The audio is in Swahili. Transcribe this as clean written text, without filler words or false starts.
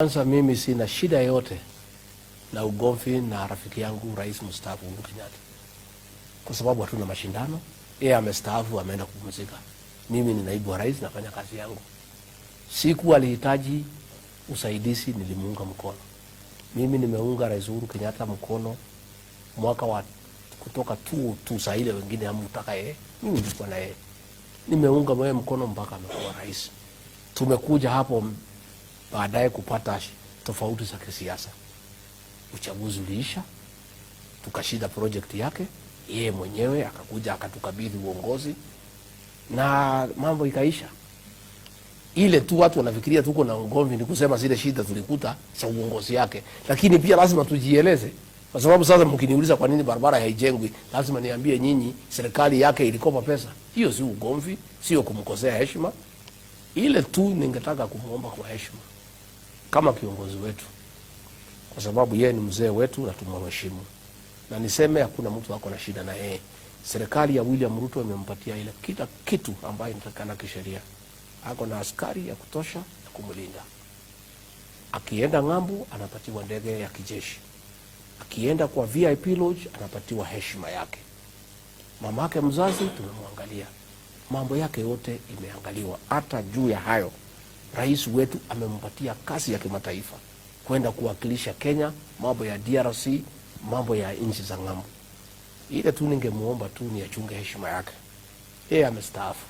Kwanza mimi sina shida yote na ugomvi na rafiki yangu Rais mstaafu Uhuru Kenyatta, kwa sababu hatuna mashindano. Yeye amestaafu, ameenda kupumzika. Mimi ni naibu wa rais, nafanya kazi yangu. Siku alihitaji usaidizi, nilimuunga mkono. Mimi nimeunga Rais Uhuru Kenyatta mkono mwaka wa kutoka tu tu saa ile wengine hamtaka yeye, mimi nilikuwa na yeye, nimeunga yeye mkono mpaka amekuwa rais. Tumekuja hapo baadaye kupata tofauti za kisiasa. Uchaguzi uliisha, tukashinda project yake, yeye mwenyewe akakuja akatukabidhi uongozi na mambo ikaisha. Ile tu watu wanafikiria tuko na ugomvi ni kusema zile shida tulikuta za uongozi yake, lakini pia lazima tujieleze, kwa sababu sasa mkiniuliza kwa nini barabara haijengwi, lazima niambie nyinyi serikali yake ilikopa pesa. Hiyo si ugomvi, sio kumkosea heshima. Ile tu ningetaka kumwomba kwa heshima kama kiongozi wetu, kwa sababu yeye ni mzee wetu na tumheshimu, na niseme hakuna mtu ako na shida na yeye. Serikali ya William Ruto imempatia ile kila kitu ambayo inatakikana kisheria. Ako na askari ya kutosha ya kumlinda. Akienda ng'ambo anapatiwa ndege ya kijeshi, akienda kwa VIP lodge anapatiwa heshima yake. Mamake mzazi tumemwangalia, mambo yake yote imeangaliwa. Hata juu ya hayo rais wetu amempatia kazi ya kimataifa kwenda kuwakilisha Kenya, mambo ya DRC, mambo ya nchi za ng'ambo. Ile tu ningemuomba tu ni achunge heshima yake. Yeye amestaafu.